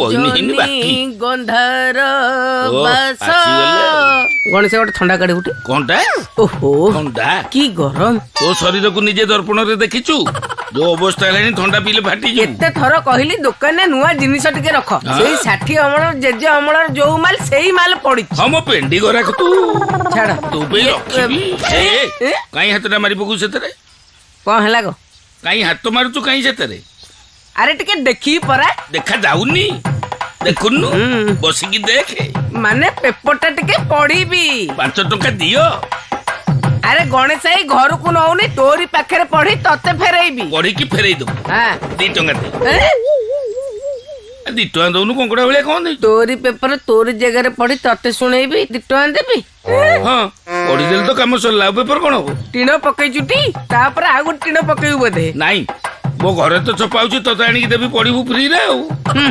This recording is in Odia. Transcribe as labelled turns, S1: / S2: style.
S1: ବହିନି ହେଇନି ବାକି
S2: ଗନ୍ଧର
S1: ଓ,
S2: ବାସ।
S1: ଆସିଗଲେ ଆଉ।
S2: ଗଣେଶ, ଗୋଟେ ଥଣ୍ଡା କାଢି ଗୋଟେ।
S1: କଣଟା?
S2: ଓହୋ,
S1: ଥଣ୍ଡା
S2: କି ଗରମ!
S1: ତୋ ଶରୀରକୁ ନିଜେ ଦର୍ପଣରେ ଦେଖିଛୁ? ଯୋଉ ଅବସ୍ଥା ହେଲାଣି, ଥଣ୍ଡା ପିଇଲେ ଫାଟିଯିବୁ।
S2: କେତେ ଥର କହିଲି ଦୋକାନରେ ନୂଆ ଜିନିଷ ଟିକେ ରଖ।
S1: ହଁ।
S2: ସେଇ 60 ଅମଳ, ଜେଜେ ଅମଳର ଯୋଉ ମାଲ ସେଇ ମାଲ ପଡିଛି।
S1: ହଁ, ମୋ ପେଣ୍ଡି ଗରାଖ ତୁ।
S2: ଛାଡ।
S1: ତୁ ପାଇଁ ରଖିବି। ଏ,
S2: ଏ?
S1: କାଇଁ ହାତଟା ମାରି ପକଉ ସେଥିରେ?
S2: କଣ ହେଲା ଗୋ?
S1: କାଇଁ ହାତ ମାରୁଛୁ କାଇଁ ସେଥିରେ?
S2: ଆରେ ଟିକେ ଦେଖିବି ପରା।
S1: ଦେଖା ଯାଉନି? ଦେଖୁନୁ, ବସିକି ଦେଖେ।
S2: ମାନେ ପେପରଟା ଟିକେ ପଢିବି।
S1: 5 ଟଙ୍କା ଦିଅ।
S2: ଆରେ ଗଣେଶ ଭାଇ, ଘରକୁ ନଉନି, ତୋରି ପାଖରେ ପଢି ତତେ ଫେରେଇବି।
S1: ପଢିକି ଫେରେଇ ଦବୁ?
S2: ହଁ।
S1: 2 ଟଙ୍କା ଦେ।
S2: ଏ?
S1: 2 ଟଙ୍କା ଦଉନୁ? କଙ୍କଡା ଭଳିଆ କଣ ଦେଇଛୁ?
S2: ତୋରି ପେପର ତୋରି ଜାଗାରେ ପଢି ତତେ ଶୁଣେଇବି, 2 ଟଙ୍କା ଦେବି?
S1: ହଁ, ପଢିଦେଲେ ତ କାମ ସରିଲା, ଆଉ ପେପର କଣ ହବ?
S2: ଟିଣ ପକେଇଛୁ ଟି, ତାପରେ ଆଉ ଗୋଟେ ଟିଣ ପକେଇବୁ ବୋଧେ।
S1: ନାଇଁ, ମୋ ଘରେ ତ ଛପା ହଉଛି, ତତେ ଆଣିକି ଦେବି, ପଢିବୁ ଫ୍ରିରେ ଆଉ।
S2: ହୁଁ,